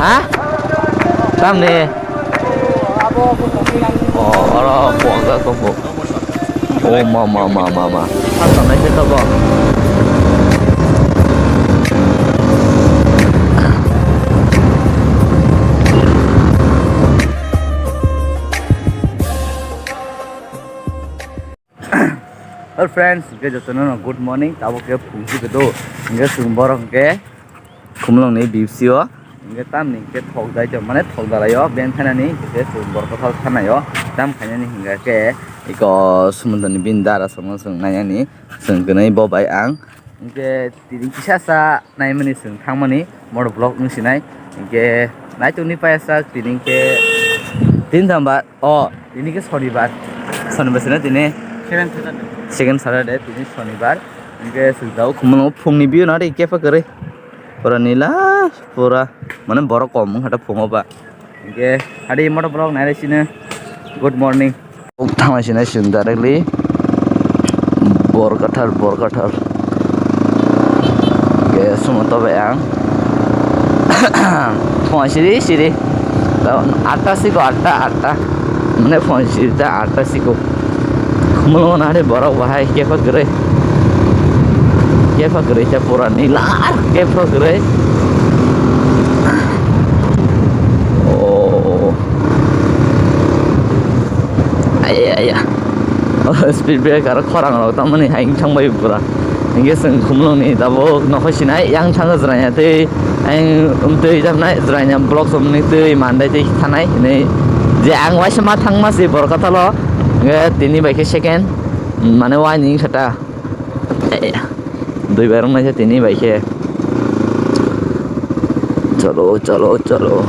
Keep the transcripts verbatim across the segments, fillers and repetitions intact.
Ha? Tamni? Oh, oro kuwak jak tongo. Oh, ma, ma, ma, ma, ma. Asam naise tabok. Hello friends, hingke jotono no good morning, tabok ke phungsi kedo, hingke chwng borok hingke khumulwng ni bipsi o, hingke tamni hingke thok dai tong mane thok dalai o, ben thanani hingke chwng borok kothok thanai o, tam khainani hingke ke iko sumundoni bini dara songno chwng nainani, chwng kwnwi bo bai ang, hingke tini kisa sa naimani chwng thangmani motor vlog wng sinai, hingke naitukni payasa tini hingke tin thamba. Oh, tini ke Sonibar. Sonibar sina tini? Second Saturday. Second Saturday, tini Sonibar. Hingke sujao khumulwng phungni view nari kepa kwrwi. Pura nila, pura, mane borok kom wngkha ta phungo ba. Hingke hadi motor vlog nai sina. Good morning. Thangma sina sung directly. Borkathar, Borkathar. Ke sumo to bai ang. Phone siri siri. Tao atta siko, atta, atta. Mane phone siri ta atta siko. Mulo na de borok bahai kepa gre. Kepa gre ta pura nila kepa gre. Oh. Aya, aya. Oh, speed breaker khorang rok tamani hai thang bai pura. Hingke chwng khumulwng ni tabuk nokho sinai yang thango jwraina tei ang twi jamnai jwraina block somni twi mandai tei thanai hinui je ang waisa ma thangma se Borkathalo hingke tini bai khe second mane waini wngkha ta. Dui bai rok naikhe tini bai khe. Chalo, chalo, chalo.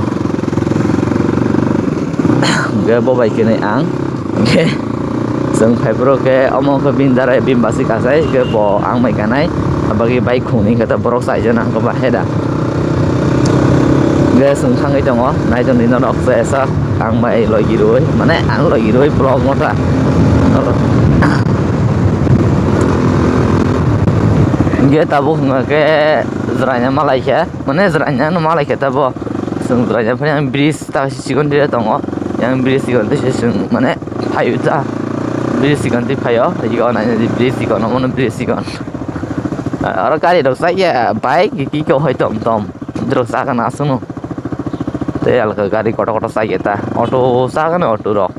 Hingke bo bai khe nai ang. Hingke chwng phai phuru khe omo khe bini darai bini basi kasai, hingke bo ang bai kanai. Abagwi bai khungni khe ta borok chaijak nang khe ba heda. Hingke chwng thangwi tongo, naitok ni norok se esa. Ang bai logi rwi, mane ang logi rwi vlog mota. Hingke tabuk hingke jwraina malai khe, mane jwraina no malai khe tabo. Chwng jwraina phai ang bridge ta sikon dire tongo. Yang bridge sikon tei se chwng mane phaio ta. Bridge sikon tei phaio, ego naina di bridge sikon, omo no bridge sikon. Aro gari rok chaya, bike, kiki hoi tom tom. Borok chakana aswkno. Tei alka gari kotor kotor chaya ta. Auto chakani auto rok.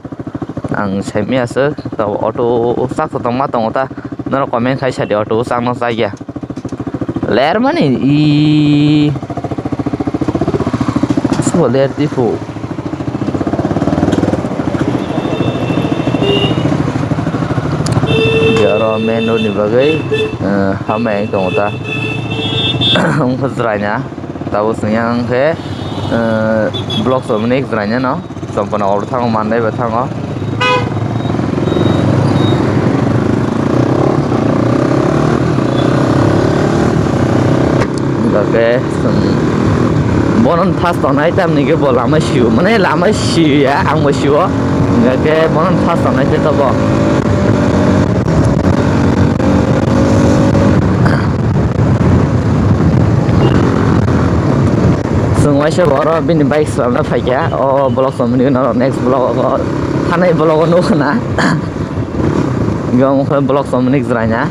Ang saimaya aswk. Tabuk auto chak kotorma tongo ta. Norok comment khai sadi auto chakno chaya. Ler mani i. Aswk ler tipo. Oro main road ni bagwi, eh, hamya tongo ta. Wngkha jwraina. Tabuk chwng yang khe, eh, block somni jwrainano, Champana oro thango, Mandai bai thango. Hingkha khe chwng bono fast tongnai, tamni khe bo lama sio, mane lama sio ya, ang bo sio. Hingkha khe bono fast tongnai khe tobo. Chwng waisa bo oro bini bike swlamna phaikha, o vlog somni ulo next vlog o thanai vlog o nukho na. Hingke omo khe vlog somni jwraina.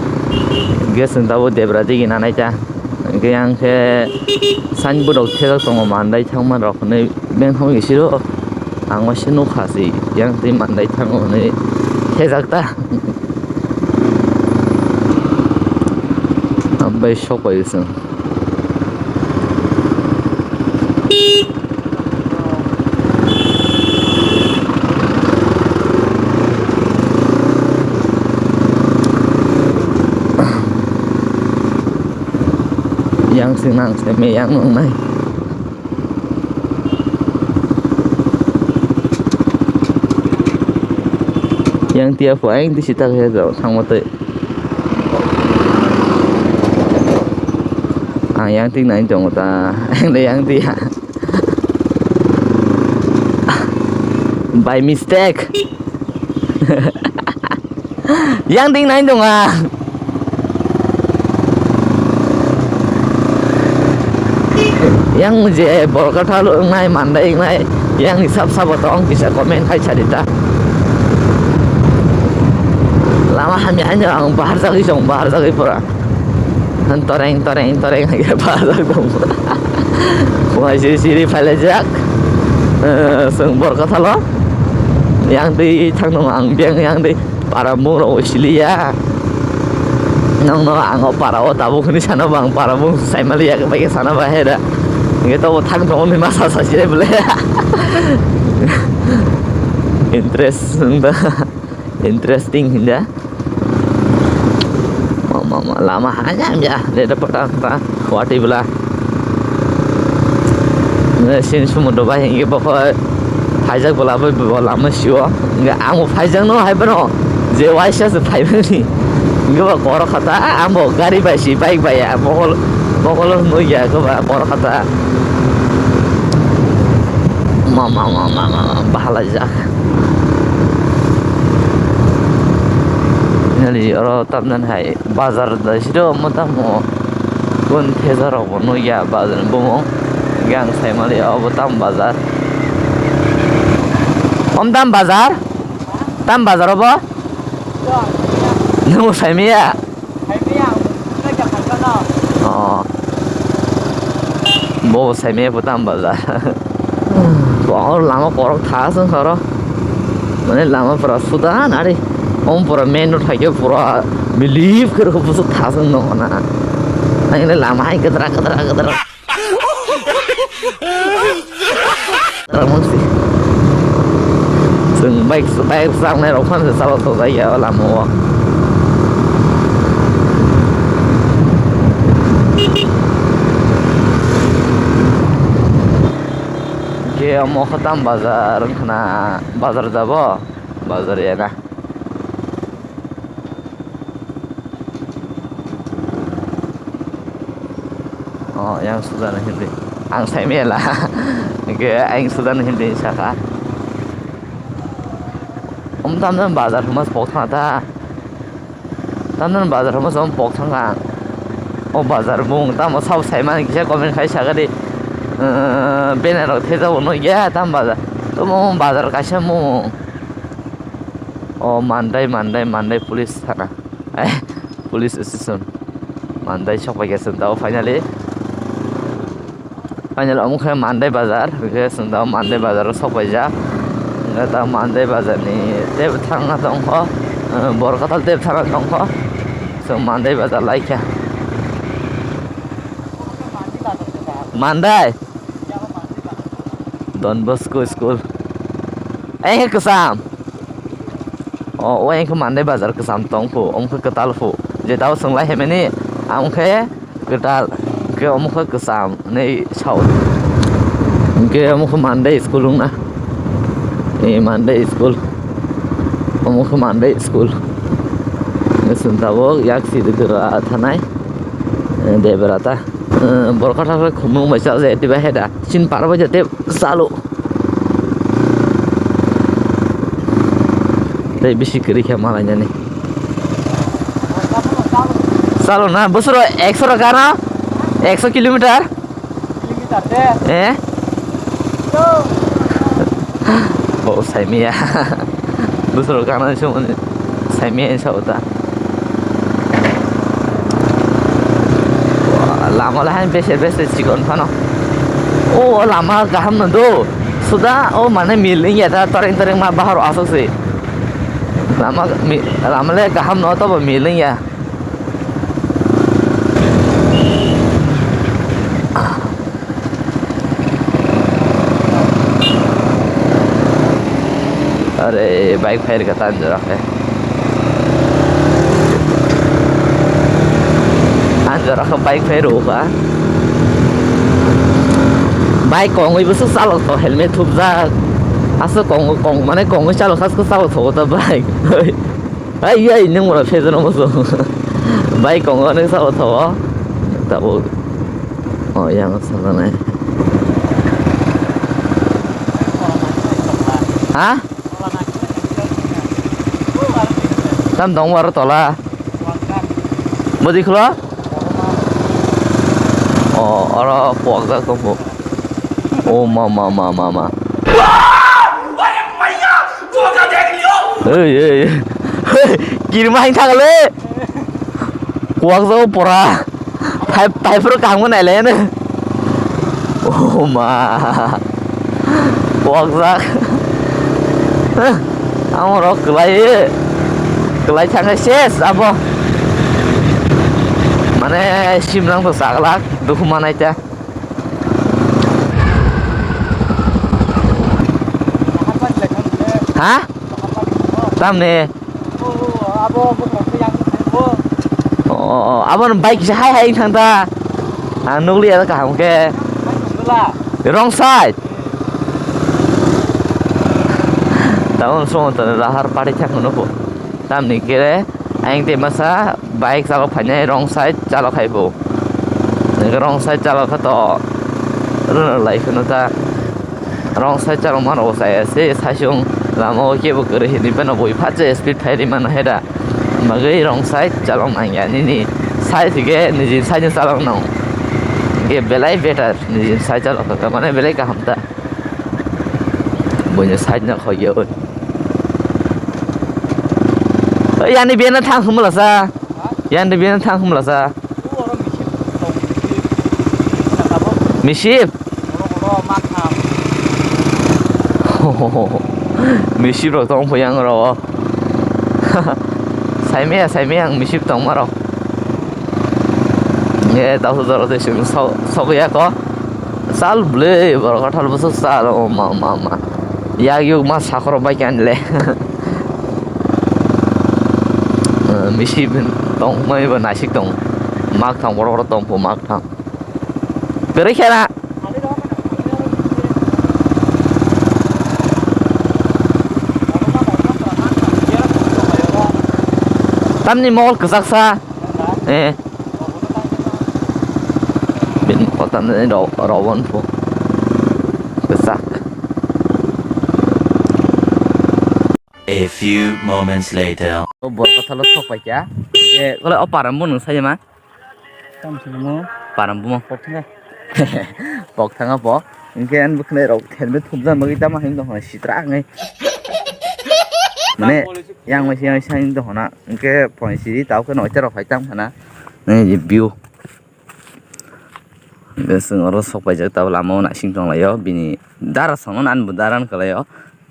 Hingke chwng tabuk debra digi nanai ta. Hingke yang khe signboard rok thepjak tongo, Mandai thangma rok hinui beng thangma siro. Ang waisa nukha se yang twi Mandai thango hinui thepjak ta. Bai sok bai chwng. Yang sing nang se me yang nung nai. Yang tia pu aing di sita khe jao thangma tei. Ang yang tik nai tongo ta, ang de yang tia. By mistake. Yang tik nai tongo. Yang je Borkathal wngnai, Mandai wngnai, yang ni sab sabo tong kisa comment khai sadi ta. Lama hamya haino ang bahar jagwi song, bahar jagwi pura. Toreng, toreng, toreng hai bahar jagwi tong. Wai siri siri phailajak. Eh, song Borkathalo. Yang di thang nung ang biang yang di. Para mung rok siliya. Nong no ang o para o tabuk hwnwi sana ba, ang para mung saimaliya, bai khe sana ba he da. Hingke to bo thang tongo ni masa sa se bole. Interest wng da. Interesting hinda. Ma, ma, ma, lama hanya ya, le da pata pa, wati bela. Ne, sin sumundo ba hingi bokho, phaijak bela bai bo lama sio. Hingi ang bo phaijak no hai bano, je waisa se phai bani. Hingi ba koro khata, ang bo gari bai si, bike bai ya, bokol, bokol no ya ko ba koro khata. Ma, ma, ma, ma, ma, ma, bahala jak. Nali oro tamnan hai. Bazar da siro omo tamo kun thesa rok bo nukya bazar ni bumung. Hingke ang sai mali obo tam bazar. Om tam bazar? Tam bazar obo? Nung sai maya? Oh. Bo sai maya bo tam bazar. Bo lama korok tha song khoro. Mane lama pura suda nari. Om pura main road hai khe pura bilip khe rw busuk thasung nong na. Ang le lama hai kedra kedra kedra. Ramon si. Sung bike bike sangnai rok phan se salo to jai ya lama o. Ke omo khatam bazar khna bazar jabo bazar ya na. Oh, yang sudan hindi. Ang sai mela. Ke ang sudan hindi saka. Om tam tam bazar mas pok thang ta. Tam tam bazar mas om pok thang ka. O bazar mung tam o sab sai man kisa comment khai saka di. Eh, banner rok thejak no ya tam bazar. Tomo bazar kaisa mung. O Mandai, Mandai, Mandai police thana. Police station. Mandai sokpai khe chwng tabuk finally. Finally omo khe Mandai bazar, hwnkhe chwng tabuk Mandai bazar o sokpaijak. Hwnkhe tabuk Mandai bazar ni tei bwthang tongkho, eh, Borkatal tei bwthang tongkho. Chwng Mandai bazar laikha. Mandai. Don Bosco School. Ai khe kwcham. O, o engkhe Mandai bazar kwcham tong phu, omo khe kwtal phu. Je tao chwng lai hai mani, omo khe kwtal, hwnkhe omo khe kwcham hinwi sao. Hwnkhe omo khe Mandai school wngna. E, Mandai school. Omo khe Mandai school. Hwnkhe chwng tabuk yak sidi kwra thanai, e, debra ta. Eh, borok kha thang khumung bai chajak ya, tei bai hai da. Chini para bai ja tei chalo. Tei bisi kwrwi khe malainani. Chalo na, bosoro ekso rok gana? Ekso kilometer? Eh? Bo saimaya. Bosoro gana song. Saimaya sa uta. Lama le hain beser beser chikon phano. O lama kaham no do. Suda o mane miling ya ta toreng toreng ma bahar asok se. Lama mi-, lama le kaham no to bo miling ya. Are bike phair ka tan jora khe. Tan jora khe bike phair o ka. Bike kongwi bwswk chalok to helmet thupjak. Aswk kong kong mane kongwi chalok kha aswk chalok thogo ta bike. Ai, ai, nung mora phejo no moso. Bai kongo nung sabo thobo. Tabo. Oh, yang sana nai. Ha? Tam dong waro tola. Bodi khlo? O, oro puakjak tongo. O ma, ma, ma, ma, ma. Ei, ei, ei. Kirima hai thangale. Puakjak pora. Thai, thai phuru kaham khe nailai ano. O ma. Puakjak. Ang oro kwlai, kwlai thangkhe ses abo. Mane simrang to chaglak, dukhu manai ta. Ha? Tamni? O, o, o, abo no bike kisa hai hai thang ta. Ang nukliya kaham khe. Wrong side. Tabuk song to rahar pari thang no po. Tamni khe ayang te masa bike chalok phainai wrong side chalok hai bo. Wrong side chalok kha to rwrwk lai kheno ta. Wrong side chalok mano bo chaya se saichung lama o kebo kwrwi hinwi phano bui phatsa speed phai rwi mano hai da. Bagwi wrong side chalok nang ya nini side hwnkhe niji side ni chalok nang. Hwnkhe belai better niji side chalok kha mane belai kaham ta. Buini side no khoi ya oi. Oi yani bena thang humla sa. Yani bena thang humla sa. Misip. Misip rok tong phai ang ro. Saimaya saimaya ang misip tong maro. Ye tau jora de sing sok sok ya ko. Sal bwlwi borok kothal bwswk sal o ma ma ma. Yak yuk ma sakhoro bai khe ani le. Misip tong mai bo naisik tong. Mak thang borok rok tong pho mak thang. Kwrwi khe na. Tamni mol kwchak sa. Eh. Bini kota ni ro-, rowan po. Kwchak. A few moments later. O borok thalo sok pai kya. Ye, kole o param bo nung sai ma. Tam sini mo. Param bo mo. Pok thanga. Pok thanga po. Hingke an bwkhwnai rok helmet thumjak bagwi tamo hino hwnwi sitra wngnai. Mane yang waisa yang waisa hino hwnna hingke phone siri tao khe noita rok phai tang phana. Nini view. Hingke chwng oro sok paijak tabo lama o naising tong laio bini dara songno ani bo dara wngkha laio.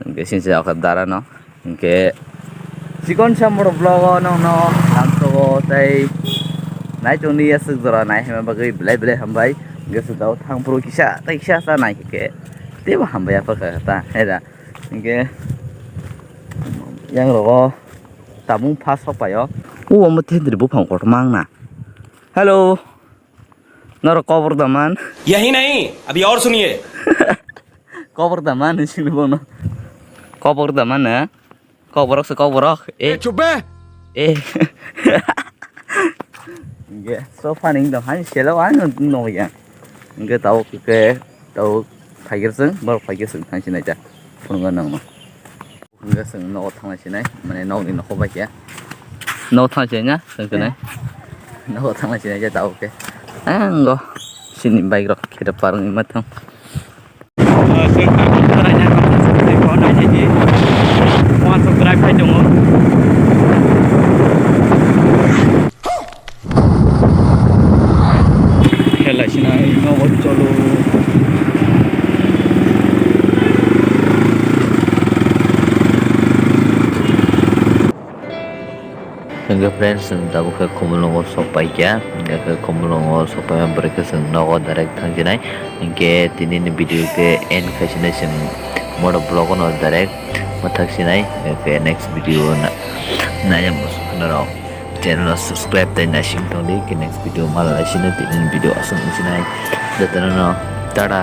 Hingke sini se o khe dara no. Hingke chikon sa moro vlog o nongno lamsogo tei naichongni aswk jora nai hwnna bagwi belai belai hambai. Hingke se dao thang phuru kisa tei kisa sa nai khe teibo hambai ya kha ta hai da. Hingke yang rogo tabung pha sok paio. O omo thendri buphang kotor mang na. Hello. Norok kobor da man. यही नहीं, अभी और सुनिए। Kobor da man hinwi sini bono. Kobor da man na? Koborok se koborok. Eh. Chubbe. Eh. Ge, so funny dong, hai selo ang no ya. Ge tau ke tau phaikir seng, bor phaikir seng thang sinai ta. Phunga nang ma. Hingke chwng nogo thanglai sinai, mane nokni nokho bai khe. Nogo thanglai sinai na, chwng khe nai. Nogo thanglai sinai je tabuk khe. Ang go, chini bike rok khe parwngwi ma thang. Uansuk drive khai tongo. Khelai sinai nogo cholo. Hingke friends, chwng tabuk khe Khumulwngo sok paikha, hingke khe Khumulwngo sok paima bwrwi khe chwng nogo direct thang sinai. Hingke tini ni video khe end khai sinai chwng moto vlog no direct mwthak sinai. Hingke next video na, nai ang bwswk kheno rok. Channel no subscribe tei naising tongdi, khe next video malai sino tini video aswk sinai. Jotono no tata.